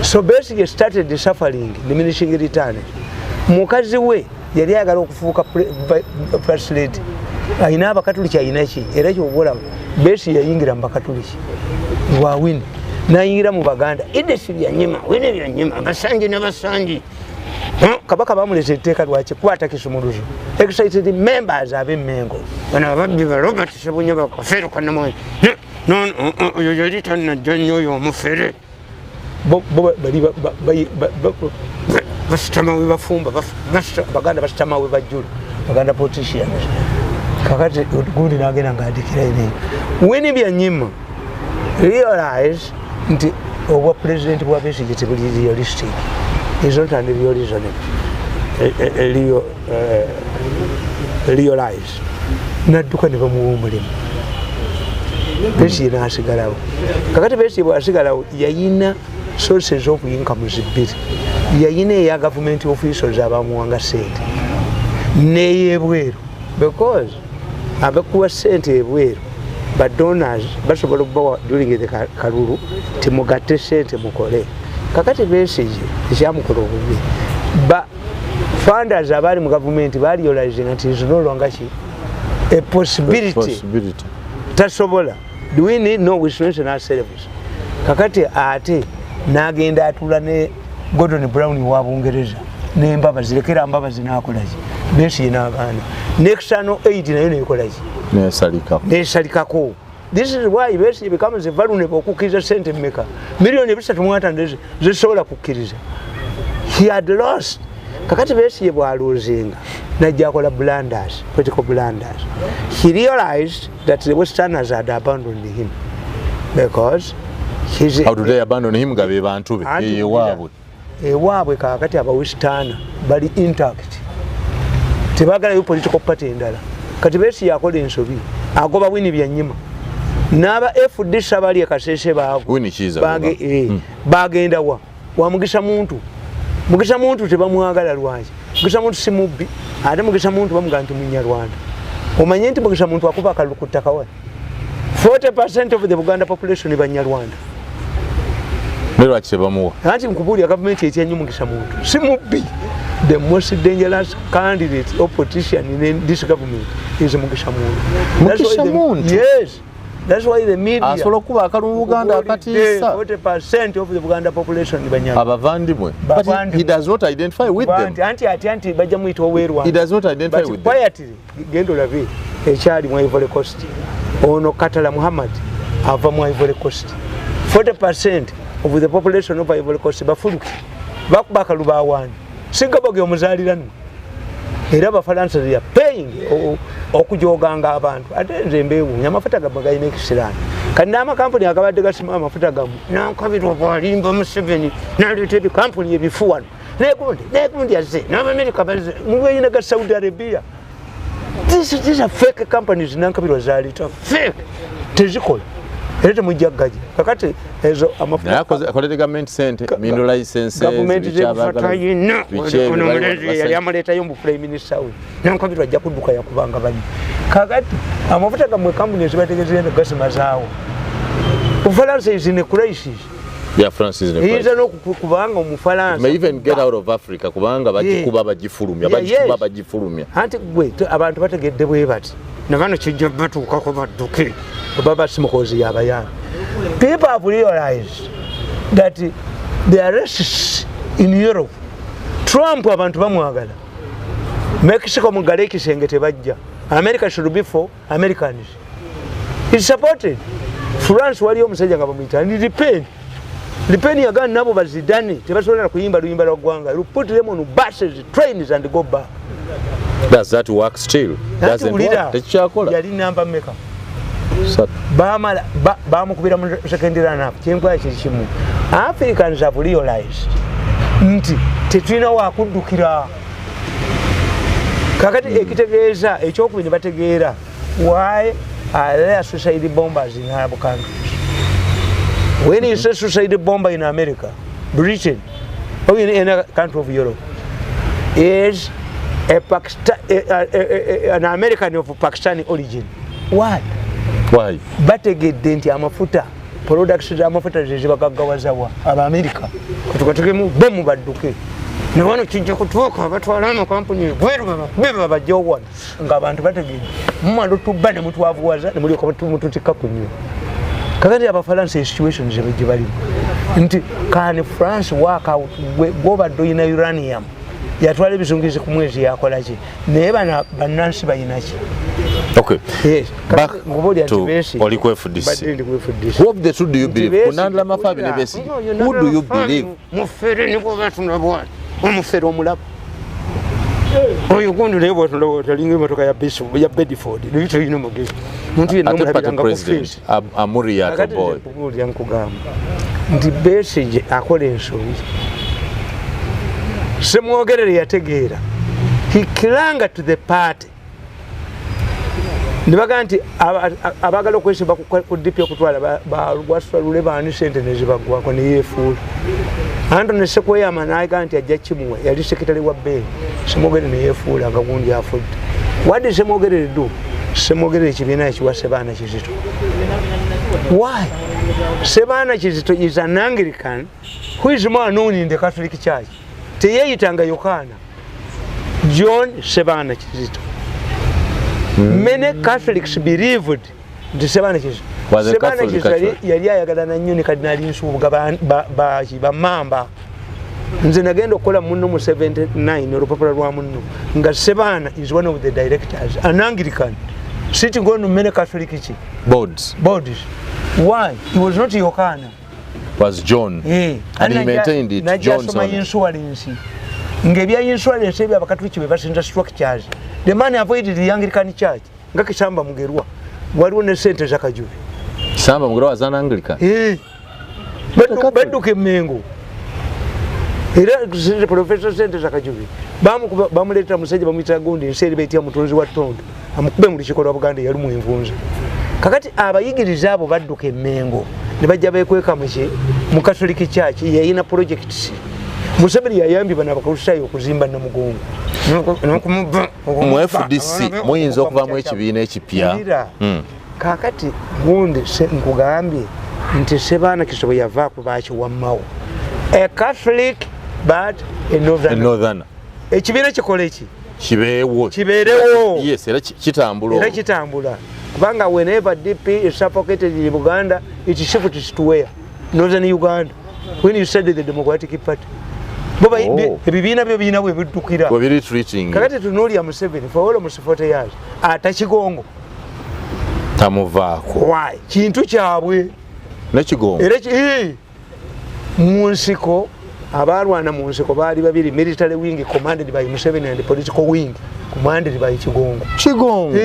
So Besigye started suffering diminishing returns. Mukazi we yali ayagala okufuuka first lady, ayina abakatuliki, ayina ki, era kyobulaba Besigye yayingira mu bakatuliki wawini, nayingira mu Baganda. Edith Byanyima, Winnie Byanyima, Abasangi n'Abasangi. Kabaka bamuleta etteeka lwaki kwata kisumuluzo, excited members ab'Emmengo bano ababbi ba Robert Sebunya bakafere kanamwe, oyo yali tannajja nnyo, oyo omufere. Bo bali basitama we bafumba, Baganda basitama we bajjula, Baganda politicians. Kakati gundi nagenda ngaandikira ine. Winnie Byanyima realize nti obwa president bwa Besigye tebuli realistic, is not an realism, realize, nadduka ne bamuwa omulimu. Besigye nasigalawo. Kakati Besigye bwasigalawo, yayina sources of income bbiri. Yayina eya government officials abamuwanga sente, neyebweru, because abakuwa sente ebweru, badonors, basobola okubawa during the kalulu, timugatte sente mukole. Kakati Besigye ekyamukola obubi, ba funders abaali mu gavumenti barealizing nti is no longer ki a possibility, Possibility. Tasobola. Do we need? No, we strengthen ourselves. Kakati ate n'agenda atula ne Gordon Brown wa Bungereza n'Embabazi, lekera Mbabazi n'akolaki, Besigye n'agaana. N'external aid nayo nekolaki? Nesalikako. Nesalikako. This is why Besigye becomes vulnerable okukkiriza sente mmeka, miliyoni 350 zesobola kukkiriza. He had lost. Kakati Besigye bwalosinga, najja akola blunders, political blunders. He realized that the Westerners had abandoned him because his How do they abandon him nga be bantu be? Anti Ewaabwe. Ewaabwe kakati abawesterner bali intact, tebagalayo political party endala. Kati Besigye yakola ensobi, agoba Winnie Byanyima n'aba FDC abali ekasese baago. Winnie Kiiza. Bagenda wa Mugisa Muntu. Mugisa Muntu tebamwagala. Lwaki? Mugisa Muntu si mubbi, ate Mugisa Muntu bamugaa nti Munyarwanda. Omanye nti Mugisa Muntu akuba akalulu ku ttaka wa 40% of the Buganda population Banyarwanda. Naye lwaki tebamuwa? Anti nkubuulira, gavumenti etya nnyo Mugisa Muntu. Si mubbi. The most dangerous candidate or politician in this government is Mugisa Muntu. That's why Mugisa Muntu? Yes, that's why the media Asobola okuba akalulu mu Buganda akatiisa. 40% of the Buganda population Banyarwanda. Abavandimwe. But Bavandimwe. he does not identify with them. Anti ati anti bajja muyita owerwanda. He does not identify But with them. quietly, genda olabe ekyali mu Ivory Coast. Ono Katala Muhammad ava mu Ivory Coast. 40% of the population of Ivory Coast bafuluki, bakuba akalulu bawaani singaboge omuzaliranwa. Era Abafalansa they are paying okujoganga abantu. Ate nze mbeewuunya, amafuta gammwe galina ekisiraani. Kati n'amakampuni agabadde gasima amafuta gammwe, nankabirwa bwalimba Museveni naleeta ebikampuni ebifu wano, negundi negundi azze n'Abamerika bazze mubeeyina ga Saudi Arabia. These are fake companies. Nankabirwa zaleeta fake, tezikola era temujja gaja. Kakati ezo amafuta Naye akolere gavumenti sente, mineral licenses. Gavumenti biki abaagala- zebufata biki ebyo ono bali- omulenzi yali amuleetayo mbu prime minister we. Nankabirwa ajja kudduka yakubanga banyi. Kakati amafuta gammwe kampuni ezibategezegenda gasimazaawo. Ufalansa is in a crisis. Yeah, France is in a Eyinza crisis. n'okubanga Omufalansa May even get out of Africa kubanga bagikuba bagifulumya, bagikuba bagifulumya. Anti gwe abantu bategedde bwe bati nabano kijja batuukako badduke oba basimukozi yabayambi. People have realized that the arrests in Europe, Trump abantu bamwagala. Mexico mugale ekisenge tebajja. America should be for Americans is supported. France waliyo omusajja nga bamuyita ni Le Pen. Le Pen yagana nabo bazidane tebasobola kuyimba luyimba lwa ggwanga. You put them on buses, trains and go back. Does that work still? Anti Doesn't wulira, work. Tekikyakola. Yali namba mmeka? Satu. Bamala bamukubira mu second run up. Kyenkola kiri kimu, Africans have realized nti tetulina wakuddukira. Kakati ekitegeeza ekyokubiri, ne bategeera why are there suicide bombers in Arab countries. When you say suicide bomber in America, Britain or in any country of Europe, is a Pakistan, an American of Pakistani origin. Why? Why? Bategedde nti amafuta, products z'amafuta zezibagaggawazawa Abamerika. Tugategemu bomu badduke. Ne wano kijja kutuuka abatwala amakampuni ebweru babakube babajja wano ng'abantu bategedde. Mumala otubba ne mutwavuwaza ne mulyoka mututikka ku nnyo. Kakati Abafalansa situation gye balimu nti can France work out gwobadde oyina uranium yatwala ebizungizi ku mwezi yakola ki, naye bano bannansi bayina ki? Okay. Yes. Back Nkubuulira nti to Besigye- oli ku FDC. Badde ndi ku FDC. Who of the two do you believe? Kunandula Mafabi ne Besigye. Who do you believe? Mufere niko batunda bwati. Omufere omulaba. Oyo gundi naye bwatunda bwati alinga emotoka ya Bishop ya Bedford. Naye tolina mugezi. Muntu yenna Ate party omulabiranga ku president face. Amuriat Kakati Boy. nze nkubuulira nkugamba nti Besigye akola ensobi. Semwogerere yategeera. He clung to the party. Ne bagamba nti abaagala okwesimba ku DP okutwala balwasula baani sente ne zibaggwako ne yeefuula. Anthony Sekweyama n'agamba nti ajja kimuwa, yali sekitale wa Bbeeri. Semwogerere ne yeefuula nga gundi afudde. What did Semwogerere do? Semwogerere ekibiina yakiwa Sebaana Kizito. Why? Sebaana Kizito is an Anglican who is more known in the Catholic Church. Teyeeyitanga Yokaana. John Sebaana Kizito. Many Catholics believed nti Sebaana Kizito. Was a Sebaana Catholic Kizito actually. yali ayagala nnyo ne Kadinali Nsubuga bamamba. Nze nagenda okukola Munno mu 79 olupapula lwa Munno nga Sebaana is one of the directors, an Anglican sitting on many Catholic ki Boards. Boards. Why? He was not Yokaana. Was John. Eh, And he maintained it. Najja John asoma Sona. insurance ng'ebya insurance ebyo Abakatuliki be basinza structures. The man avoided the Anglican Church nga Kisamba Mugerwa. Waliwo ne sente za Kajubi. Samba Mugerwa was an Anglican. Eh. Badduka Emmengo. Era Professor sente za Kajubi bamukuba, bamuleetera musajja bamuyita gundi ensi eri bayitya mutunzi wa Ttondo amukube mu lukiiko lwa Buganda eyalimu envunza. Kakati abayigiriza abo badduka Emmengo ne bajja beekweka muki mu Catholic Church yayina projects. Museveni yayambye bano Abakristaayo okuzimba Namugongo. Mu FDC muyinza okuvaamu ekibiina ekipya. Wulira. Kakati gundi nkugambye nti Sebaana Kizito bwe yavaako bakiwa Mao, a Catholic but a A northern. Northern. Ekibiina kikola eki Kibeewo. Kibeerewo. Yes, era kitambula. Era kitambula kubanga whenever DP is suffocated in Buganda, it shifts to where? Northern Uganda. When you study the Democratic Party, bo Oh. ebibiina byo birina bwe biddukira. Bwe biri treating. Kakati tunuulya Museveni for almost 40 years ata Kigongo. Tamuvaako. Why? Kintu kyabwe. Ne Kigongo. Era mu nsiko abalwana mu nsiko baali babiri, military wing commanded by Museveni and political wing commanded by Kigongo. Kigongo.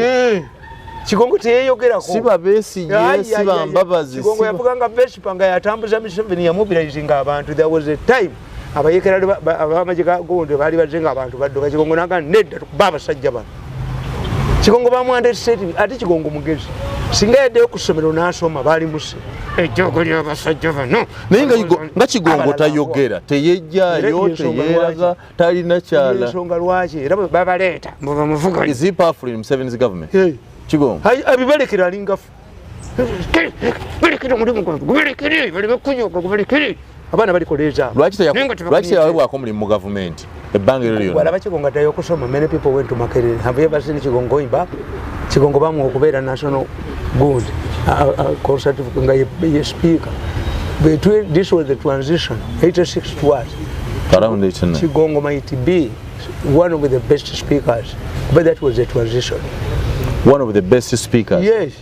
Kigongo teyeyogerako. Si ba Besigye, Ai, si ai, ba ai. Mbabazi. Kigongo yavuganga Vespa nga yatambuza Museveni, yamobilizinga abantu. There was a time abayekera ab'amagye ga gundi baali bazze nga abantu badduka. Kigongo naga nedda, tukuba abasajja bano. Kigongo bamu understate, ate Kigongo mugezi, singa yaddeyo ku ssomero n'asoma baali muse ejjogo ly'abasajja bano. Naye nga Kigongo Abalala tayogera, teyejjaayo, Era ensonga teyeeraga, lwaki? talina kyala. Ensonga lwaki era bwe babaleeta mbu bamuvuganya. Is he powerful in Museveni's government? Hey. Kigongo. Abibalekera alinga fu balekere omulimu gwange gubalekere baleme kunyooka gubalekere abaana balikola ezaabwe. Naye nga Lwaki teyaweebwako mulimu mu gavumenti ebbanga eryo lyonna? Walaba Kigongo addayo okusoma. Many people went to Makerere. Have you ever seen Kigongo going back? Kigongo bamuwa okubeera national good consultative nga ye speaker. Between, this was the transition 86 to what? Around 89. Kigongo might be one of the best speakers, but that was the transition. One of the best speakers. Yes.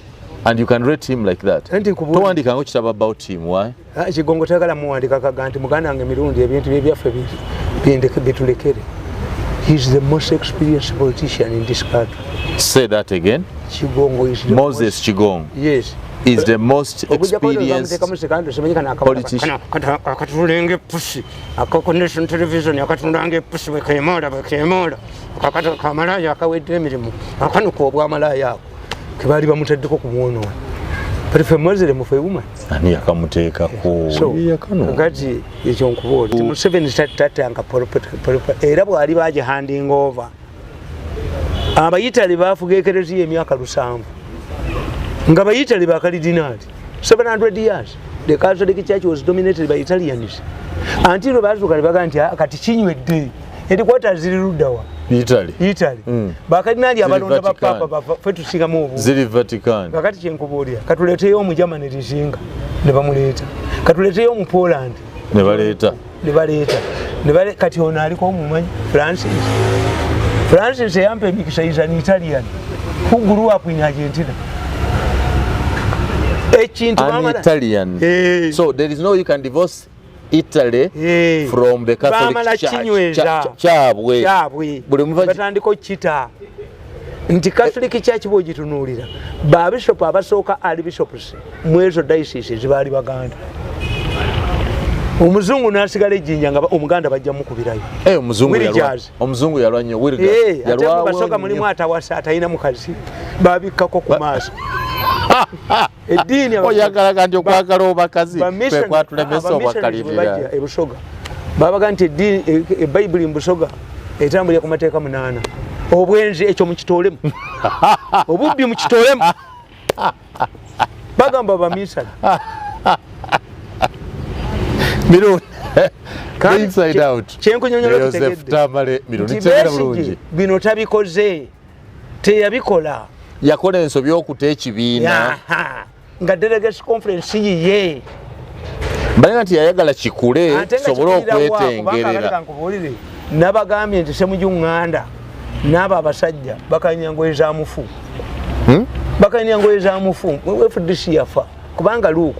And you can rate him like that? Anti nkubuulira. Towandiikango kitabo about him, why? Ah, Kigongo tayagala muwandika kaga nti muganda wange Mirundi ebintu byebyaffe bitulekere. He is the most experienced politician in this country. Say that again. Kigongo is the Moses most, Kigongo yes, is the most experienced politician. Akatulenga epusi akako Nation Television akatundanga epusi bwekemoola bwekemoola kamalaya akawedde emirimu akanuka obwamalaya ako kebaali bamutaddeko kumwonoona. But fe Muslim, fe woman. Ani yakamuteekako? So Ye yakano. Kakati ekyo nkubuulira nti Museveni tatanga era bwali bagi handing over. Abayitale bafuga ekereziya emyaka 700 nga bayitale bakalidinaali 700 years. The Catholic Church was dominated by Italians until bazuka ne baga nti kati kinywedde, headquarters ziri luddawa? Italy. Italy. Bakadinali abalonda ba Vatican. papa ffe tusingamu obu Ziri Vatican. Kakati kyenkubuulira, katuleeteyo Omugermany Risinga, ne bamuleeta. Katuleeteyo Omupoland. Ne baleeta. Ne baleeta. Kati ono aliko omumanyi, Francis. Francis eyampa emikisa is an Italian who grew up in Argentina. Ekintu An Italian. Eh. So there is no, you can divorce Italy Eh. from the Catholic Baamala Church. kinyweza. Kyabwe. Kyabwe. Buli muva batandika okukita nti Catholic Church bwogitunuulira, babishopu abasooka ali bishops mu ezo diocese baali Baganda. Omuzungu n'asigala ejjinja nga Omuganda bajja mukubirayo. Eh, omuzungu Willie yalwa. Jazz. Omuzungu yalwa nnyo. Willie Eh, Jazz. ate Yalwawo basooka mulimu nnyo. atawasa, atalina mukazi, babikkako ku maaso eddiini. Oyagala nti okwagala obakazi kwe kwatulemesa Abamissionaries bwe obwakalirira. bajja ebusoga, babaga nti eddiini, ebayibuli mu Busoga etambulira ku mateeka munaana. Obwenzi ekyo mukitoolemu, obubbi mukitoolemu, bagamba bamisani. Mirundi. Kandi Inside out. kyenkunyonyola Joseph okitegedde. Tamale Mirundi Nti tegera Besigye bulungi. bino tabikoze, teyabikola. Yakola ensobi okuta ekibiina. Aha. Nga delegates conference yiye. Balenga nti yayagala kikule Ate nga sobole kikulira wa, kubanga okwetengerera. kati kankubuulire, nabagambye nti Semuju Ŋŋanda n'abo abasajja bakanya ngoye za mufu. Bakanya ngoye za mufu. FDC yafa kubanga, look,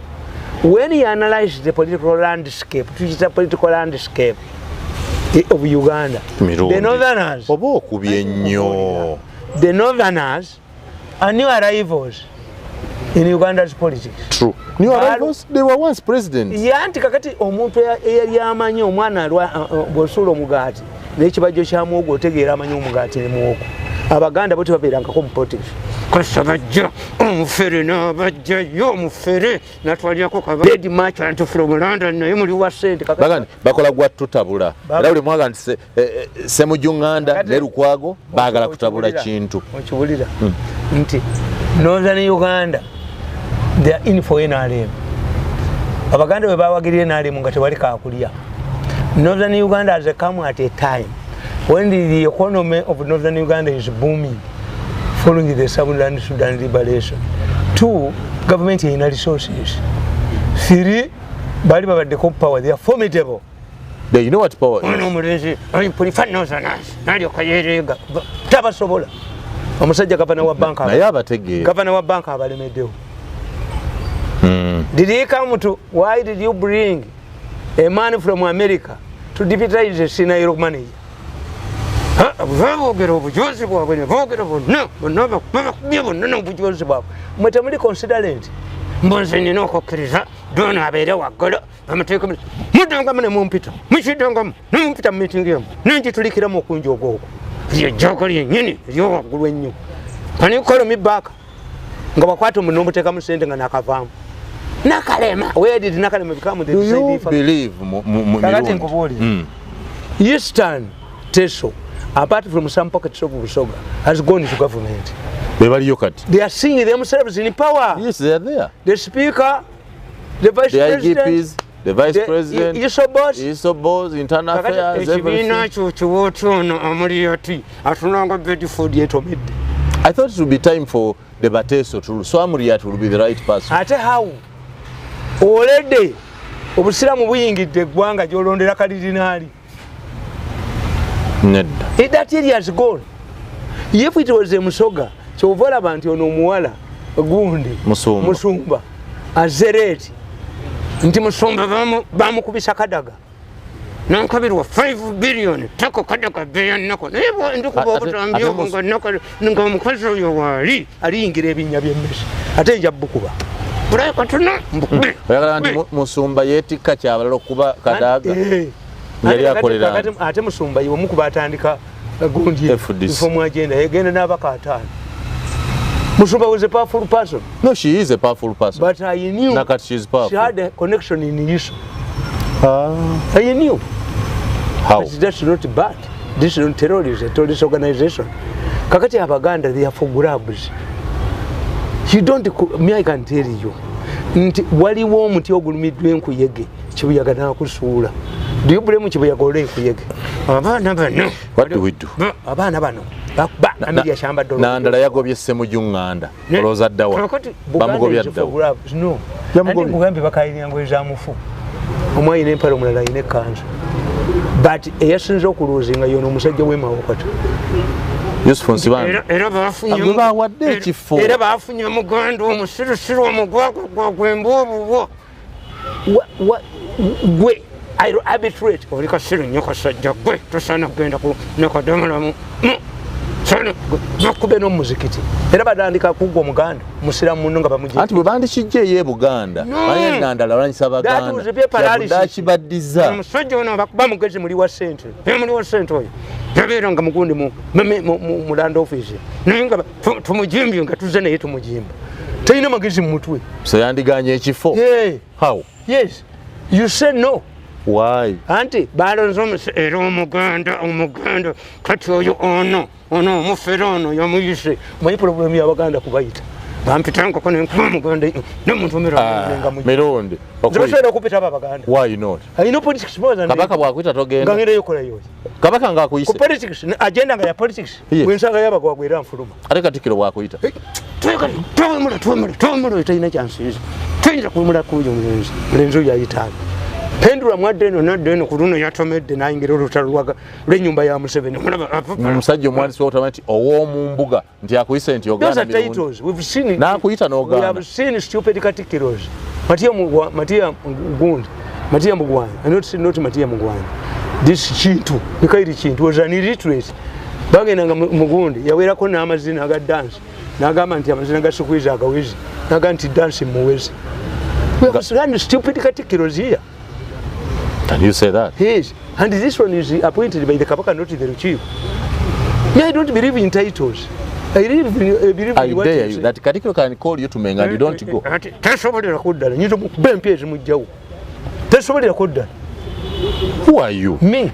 when you analyze the political landscape, tukiyita political landscape of Uganda, Mirundi. the northerners, Oba okubye nnyo. the northerners are new arrivals in Uganda's politics. True. New arrivals, they were once presidents. Ya, nti kakati omuntu eyali amanyi omwana bw'osuula omugaati n'ekibajjo kya muwogo, otegeera amanyi omugaati ne muwogo. Abaganda bo tebabeerangako mu politics. Kasa bajja omufere n'abajjayo omufere natwalirako kabed merchant from London, naye muli wa sente. Baga nti bakola gwa tutabula. Era buli mwaga nti Semuju Ŋŋanda ne Lukwago baagala kutabula kintu. Okiwulira nti Northern Uganda, they are in for NRM. Abaganda bwe bawagirira NRM nga tewali kakulya. Northern Uganda has come at a time when the economy of Northern Uganda is booming following the Southern Sudan liberation. Two, government erina resources. Three, bali babaddeko power, they are formidable. They, you know what power Ono is? omulenzi prefer northerners nalyoka yereega tabasobola. Omusajja gavana wa banka, Naye abategeera. gavana wa banka abalemeddewo. Did he come to, why did you bring a man from America to deputize a senior manager? Boogera obujozi bwabwe ne boogera bonna bonna, babakubye bonna n'obujozi bwabwe. Mwe temuli considerate. Mbonze nina okukkiriza doona abeere waggulu bamuteeke muddangamu ne mumpita mukiddangamu ne mumpita mu miitingi yamu nenjitulikiramu okunja ogwokwo lyejjoogo lyennyini eryowaggulu ennyo. Can you call me back? Nga bakwata omuntu n'omuteekamu sente nga nakavaamu Nakalema. Where did Nakalema become the Do you deciding factor? believe mu Kakati Mirundi? nkubuulire. Eastern Teso, apart from some pockets of Busoga, has gone to government. Be baliyo kati. They are seeing themselves in power. Yes, they are there. The speaker, the vice The president, IGPs, the vice the president, ISO boss. ISO boss, internal Kakati affairs, ekibiina everything. kyo kiwooti ono Amuriat atunanga Bedford yetomedde. I thought it would be time for the Bateso to, so Amuriat will be the right person. Ate how already obusiraamu buyingidde eggwanga gyolondera kalidinaali. Nedda. That area has gone. If it was a Musoga, kyova olaba nti ono omuwala gundi Musumba. Musumba azereeti nti Musumba bamukubisa Kadaga nankabirwa 5 billion tako Kadaga beyanako, naye ndikuba obutambi ate obwo nga omukazi oyo waali aliyingira ebinnya byemmese ate nja bukuba bulayi katona mbukube. Oyagala nti Musumba yeetikka kyabalala okuba Kadaga. Eh. Yali akolera Ate ate Musumba ye omu ku batandika gundi FDC. reform agenda, yegenda n'abaka ataano. Musumba was a powerful person. No, she is a powerful person. But I knew Nakati she is powerful. she had a connection in ISO. Ah. I knew. How? But that's not bad. This is not terrorism, a terrorist organization. Kakati Abaganda, they are for grabs. You don't, me, I can tell you. Nti waliwo omuti ogulumiddwa enkuyege, Kibuyaga nakusuula. Do you blame Kibuyaga olwa enkuyege? Abaana bano. What do we do? Abaana bano ba Amelia Kyambadde. Nandala yagobye Ssemujju Nganda, olowooza ddawa? Bamugobya ddawa? No. Nkugambye, bakayirira ngoye za mufu. Omu ayina empale, omulala ayina ekkanzu, but eyasinze okulosinga yono omusajja w'emawokota. Yusufu Nsibambi. Era bafunye Gwe bawadde ekifo. Era bafunye muganda omusirusiru omugwagwa gwemba obubwo gwe arbitrate. Oli kasiru nnyo kasajja gwe, tosaana kugenda nakadomolamu. Bakube n'omuzikiti era batandika kugwa omuganda musiramu muno nga bamugye. Anti bwe bandikijja eyo e Buganda, baye Nandala olwanyisa Baganda, kibaddiza. Omusajja ono bakuba mugezi, muli wa sente, muli wa sente oyo yabeera nga mugundi mu land office, naye nga tumujimbye, nga tuzze naye tumujimba, talina magezi mu mutwe. So yandiganye ekifo? How? Yes, you say no. Why? Anti balonze era omuganda, omuganda kati oyo ono ono omufere ono yamuyise. Omanyi problem y'Abaganda kubayita, bampitangako nenkuba omuganda nomuntu. Mirundi. Mirundi okupita abo Abaganda. Why not? Alina politics more than Kabaka bwakuyita togenda? Nga ngendayo kolayo? Kabaka ngaakuyise. Ku politics, agenda nga ya politics. Bwensanga yabagwagwa era nfuluma. Ate Katikkiro bwakuyita? Twemula, twemula, twemula, talina kyansinza, tuyinza kuwemula kuyo omulenzi, mulenzi oyo ayitaano pendula mwadde eno nadda eno ku luno yatomedde nayingira olutalo lw'ennyumba ya Museveni. Omusajja omwandisi w'obutaba nti ow'omumbuga nti akuyise nti ogaana n'akuyita n'ogaana. Seen stupid katikkiros. Matia gundi, Matia Mugwanya, not Matia Mugwanya, this Kintu, Mikairi Kintu was an illiterate. Bagendanga mugundi yawerako n'amazina aga dance, n'agamba nti amazina ga sukwiza agawezi, n'agamba nti dance muwezi. We have seen stupid katikkiros here. Can you say that? Yes, and this one is appointed by the Kabaka, not the Lukiiko. Me, I don't believe in titles. I really believe I dare you that Katikiro can call you to Menga and you don't go. Tasobolera kuddala, nyinza okuba empya ezimugjawo. Tasobolera kuddala. Who are you? Me.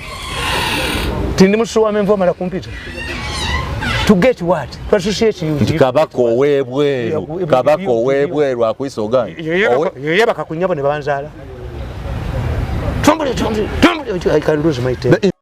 Tindi musuwa menvu amala kumpita. To get what? To associate you. Nti Kabaka ow'ebweru, Kabaka ow'ebweru akuyise ogaanye. Yeyebaka ku nnyabo ne banzaala. Tombole, tombole, tombole, I can lose my temper.